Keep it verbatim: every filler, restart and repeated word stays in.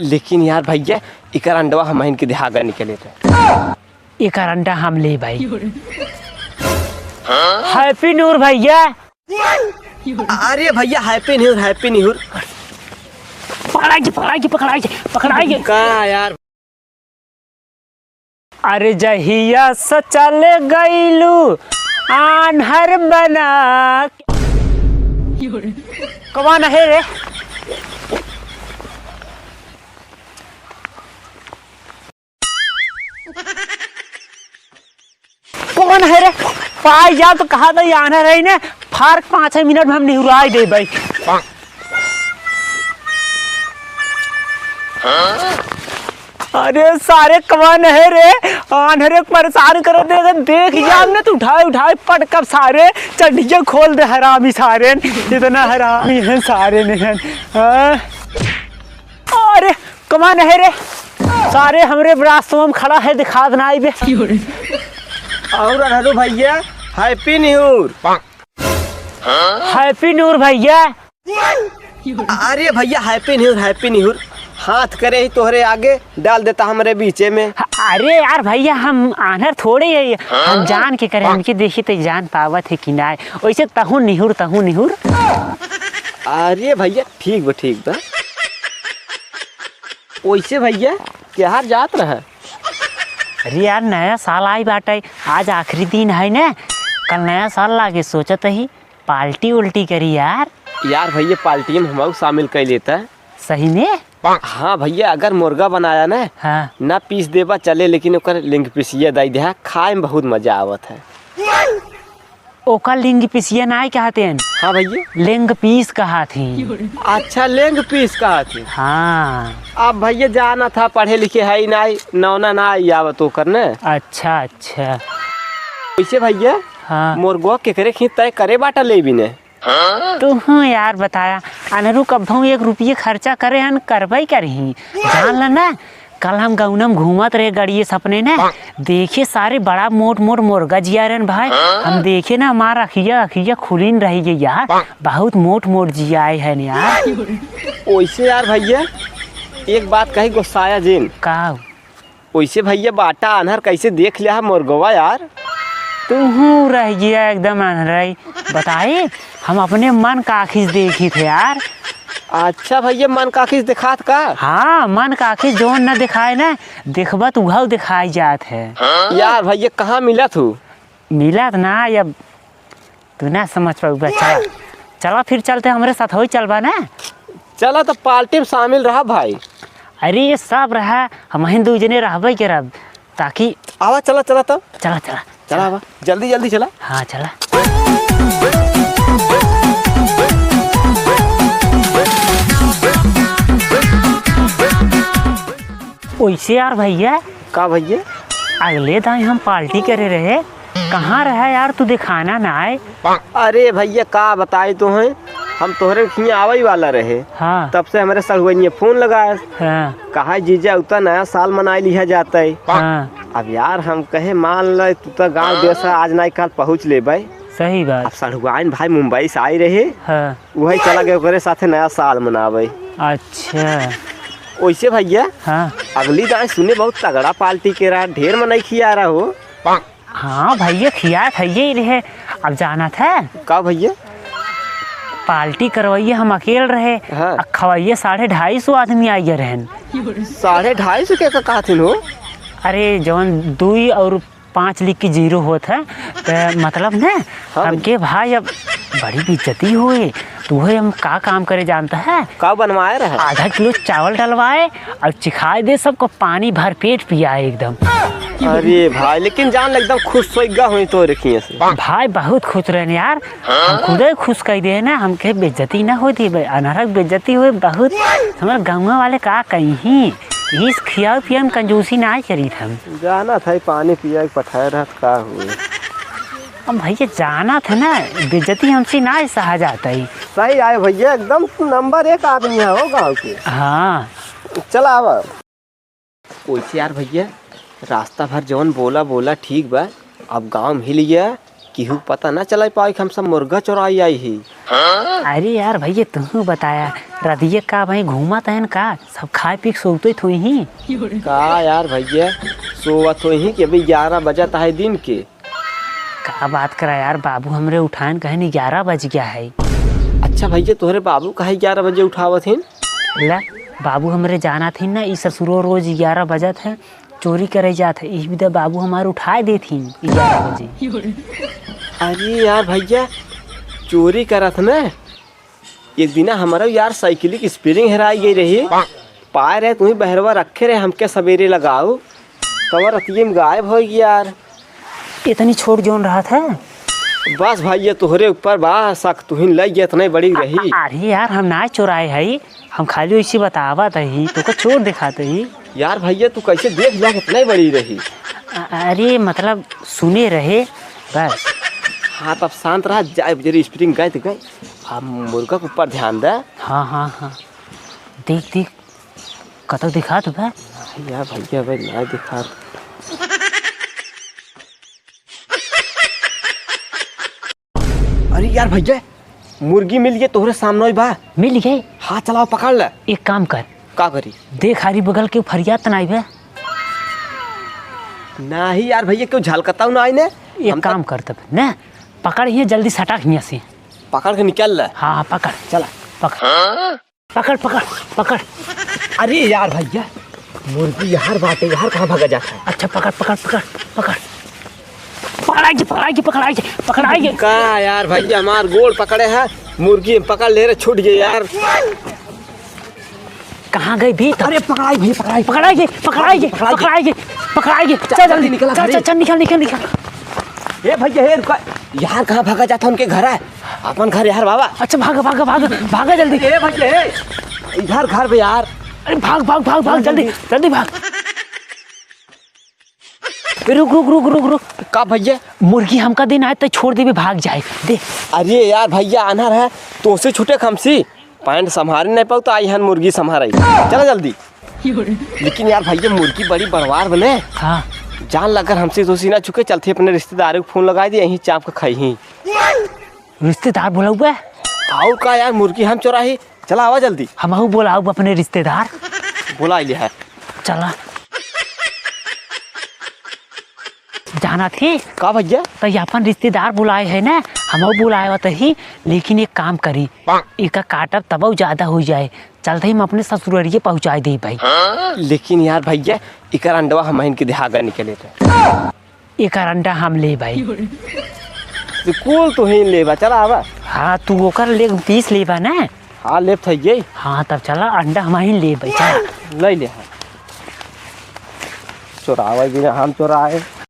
लेकिन यार भैया, इकर अंडवा हमहिन के देहागा निकले थे। एकर अंडा हम ले भाई। Happy Noor भैया। अरे भैया, Happy Noor, Happy Noor। पकड़ाई के, पकड़ाई के, पकड़ाई के, पकड़ाई के। का यार? अरे जहिया से चल गईलू आन्हर बना के। कौन है रे? कौन है रे? पाई जा तो कहा था, आना रही ने, फार पाँच मिनट में हम निहुराई दे भाई। अरे सारे कौन है रे? आन्हरे परेशान कर दे, देख जा हमने तो उठाए उठाए पटकब सारे, चड्डिया खोल दे हरामी सारे, इतना हरामी है सारे ने हैं। हाँ? अरे कमान है रे, सारे हमरे रास्तवा में खड़ा है, दिखात ना आई बे। और अनहरू भैया, Happy Noor। Happy Noor भैया। अरे भैया, Happy Noor, Happy Noor। हाथ करे ही तोहरे आगे, डाल देता हमरे बीचे में। अरे यार भैया, हम आन्हर थोड़े है, हम जान के करे, हमके देखी तो जान पावत है कि ना। वैसे तहू निहुर, तहू निहुर। अरे भैया, ठीक बा, ठीक बा। ओइसे भैया, केहार जात रहा? अरे यार, नया साल आई बाटे, आज आखिरी दिन है ने, कल नया साल लागे, सोचत ही पार्टी उल्टी करी यार। यार भैया, पार्टी में हमहू शामिल कर लेता। सही में? हाँ भैया, अगर मुर्गा बनाया ना, हाँ। ना पीस देबा चले, लेकिन ओकर लिंग पीसिया दाई देहा, खाए में बहुत मजा आवत है। ओका लिंग पीसिया नाय कहत हैं। हाँ भैया। लेंग पीस कहत हैं। अच्छा, लेंग पीस कहत हैं। हाँ। अब भैया जाना था, पढ़े लिखे है ही नाय, नौना ना आई आवत ओकर ने। अच्छा, अच्छा। वैसे भैया, हाँ। मुर्गवा केकरे खींच तय करे बाटा लेबी ने? तू हूँ यार बताया, अनरू कब्बहू एक रुपये खर्चा करे हन, करबई करही। जान ल ना, कल हम गौनम घूमत रहे गड़िए सपने ने, देखे सारे बड़ा मोट मोट मुर्गा जिया रहन भाई। हम देखे ना, हमार अखिया अखिया खुलिन रही गई यार, बहुत मोट मोट जियाए हैं यार। ओइसे यार भैया, एक बात कही, गुस्साया जिन। का? ओइसे भैया, बाटा आन्हर कैसे देख लिया है मुर्गवा यार? तू हूँ रह गया एकदम आन्हराई। बताई, हम अपने मन का आँखी से देखी थे यार। अच्छा भैया, मन का आँखी से दिखात का? हाँ, मन का आँखी जौन न दिखाए ना, देखबा तो उघाव दिखाई जात है। यार भैया, कहाँ मिला तू? मिला तो ना, अब तू ना समझ पाऊ बा, चला। चला फिर चलते, हमरे साथ होई चलबा ना। चला तो पार्टी में शामिल रहा भाई। अरे ये सब रहा, हमहिन दू जने रहबे करब, ताकि आवा, चला, चला तब। चला, चला। चला आवा, जल्दी, जल्दी चला। हाँ, चला। ओइसे यार भैया। का भैया? अगले दाई हम पार्टी करे रहे, कहाँ रहा यार, तू दिखाना ना आए। अरे भैया, का बताई तोहें, हम तोहरे हियाँ आवई वाला रहे। हाँ। तब से हमरे सढ़ुआइनिया फोन लगाए। हाँ। कहा, "जीजा, उतना नया साल मनाई लिहा जाता है।" हाँ। अब यार हम कहे, "मान ल, तू तो गाँव देश है, आज नाई काल पहुँच लेबे।" सही बात। अब सढ़ुआइन भाई मुंबई से आई रहे। हाँ। वही चला गए ओकरे साथे नया साल मनावे। अच्छा। ओइसे भैया, हाँ। अगली दाई सुने बहुत तगड़ा पार्टी के रहा, ढेर मनई खिया रहा हो। हाँ भैया, खियात हइये ही रहे। अब जानत है? का भैया? पार्टी करवाइए हम अकेल रहे, हाँ। आ खवाइए साढ़े ढाई सौ आदमी आइए रहन। साढ़े ढाई सौ के का कहथिन हो? अरे, जौन दुई और पाँच लिख के जीरो होत है, त मतलब ने, हाँ हमके भाई अब बड़ी बेइज्जती होए, तो वही हम का काम करे जानता है? का बनवाए रहे? आधा किलो चावल डलवाए और चिखाए दे सबको, पानी भर पेट पियाए एकदम। अरे भाई, लेकिन जान ल एकदम खुश सोइगा होई तो रखिए से। भाई बहुत खुश रहन यार, हम खुदे खुश कह दे ना, हमके बेइज्जती ना होती, बे-, अनहरा के बेइज्जती होए बहुत, हमारे गाँव वाले का कहीं, इस खियाओ पिया में कंजूसी ना करी हम। जाना था, पानी पिया के पठाए रहत का हुए। अब भैया जाना था ना, बेइज्जती हमसे ना सहा जाता ही। सही आए भैया, एकदम नंबर एक आदमी है हो गाँव के। हाँ। चला आवा। ओइसे यार भैया, रास्ता भर जौन बोला बोला ठीक बा, अब गाँव में हिल गया केहू पता ना चला पावे कि हम सब मुर्गा चोराई आई ही। अरे यार भैया, तुहू बताया, रतिया का भाई घूमत हन का? सब खाए पी के सोते थोई ही। का यार भैया, सोवत होई ही कि अभी ग्यारह बजत है दिन के। का बात करा यार, बाबू हमरे उठायन कहेन ग्यारह बज गया है। अच्छा भैया, तोहरे बाबू काहे ग्यारह बजे उठावत हिन? ले, बाबू हमरे जानत हिन ना, ई ससुरो रोज ग्यारह बजत है, चोरी करे जात है, इही बिदा बाबू हमार उठाए देत हिन ग्यारह बजे। अरे यार भैया, चोरी करत न, एक दिना हमारा यार साइकिल की स्प्रिंग हेराई गई रही, पाए रहे तुही बहरवा रखे रहे हमके सवेरे लगाओ, तब रतिये में गायब हो गई यार। इतनी छोट जौन रहत है? बस भाई, ये तोहरे ऊपर बा शक, तुहिन लई गए इतने बड़ी रही। अरे यार, हम ना चोराए हई, हम खाली वैसे बतावत हई, तोका चोर दिखात हई। यार भैया, तू कैसे देख जा कितने बड़ी रही? अ-, अरे मतलब सुने रहे बस। हाँ, तब शांत रहा, जाए जरी स्प्रिंग गए तो गए, अब मुर्गा के ऊपर ध्यान दे। हाँ, हाँ, हाँ, देख, देख, कतौ दिखात बा? यार भैया, भाई ना दिखात। अरे यार भैया, मुर्गी मिल गई तोहरे सामने ही बा। मिल गई? हाँ, चलाओ पकड़ ले। एक काम कर। का करी? देख हारी बगल के फरियात ना आइबे। नहीं यार भैया, क्यों झलकताऊ ना आइने? एक हम काम तक कर तब, ने पकड़ हियाँ जल्दी सटाक हियाँ से। पकड़ के निकल ले। हाँ, हाँ, पकड़। चला। पकड़। पकड़, पकड़, पकड़। अरे यार भैया, मुर्गी यार बाटे, यार कहाँ भागा जाता है? अच्छा, पकड़, पकड़, पकड़, पकड़। पकड़ाई के, पकड़ाई के, पकड़ाई के, पकड़ाई के। का यार भैया, हमार गोड़ पकड़े है, मुर्गी हम पकड़ ले रहे, छूट गए यार। कहाँ गई बे? अरे पकड़ाई भैया, पकड़ाई। पकड़ाई के, पकड़ाई के, पकड़ाई के। पकड़ाई के, पकड़ाई के। चल, चल जल्दी, जल्दी निकल, चल, चल, चल, निकल, निकल, निकल। ए भैया, ए रुका। यार कहाँ भागा जाता उनके घर है? अपन घर यार बाबा। अच्छा, भागा, भागा, भागा, भागा जल्दी। ए भैया, ए, इधर घर बे यार। अरे भाग, भाग, भाग, भाग, भाग जल्दी, जल्दी। जल्दी भाग। रुक, रुक, रुक, रुक, रुक। का भैया? मुर्गी हमका दिन आए तो छोड़ देबे, भाग जाए। दे। अरे यार भैया, आन्हर है, तोसे छूटे खमसी। पैंट संभारे नहीं पाऊ तो आई हन मुर्गी संभारे। चला जल्दी। लेकिन यार भैया, मुर्गी बड़ी बड़वार बने। हाँ। जान लग अगर हमसे दोषी ना चुके, चलते अपने रिश्तेदारों को फोन लगाई दे, यहीं चाप के खाई ही। रिश्तेदार बोलाऊ बे? और का यार, मुर्गी हम चोराही। चला आवा जल्दी। हमहू बोलाऊ अपने रिश्तेदार। बोला लिया है। चला। जाना थे? का भैया? तो ये अपन रिश्तेदार बुलाए है ना, हमहू बुलाए होते ही, लेकिन एक काम करी, एका काटब तबऊ ज्यादा हो जाए, चलते ही हम अपने ससुररिये पहुँचाए दे भाई। लेकिन यार भैया, इकर अंडवा हम इनके देहागा निकले थे। एकर अंडा हम ले भाई। तो कुल तो ही लेबा, चला आवा। हाँ, तू ओकर ले पीस लेबा ना। हाँ, लेब था ये। हाँ, तब चला, अंडा हम ही ले भाई, चला। ले ले, हाँ। चोरावे बिना हम चोराए।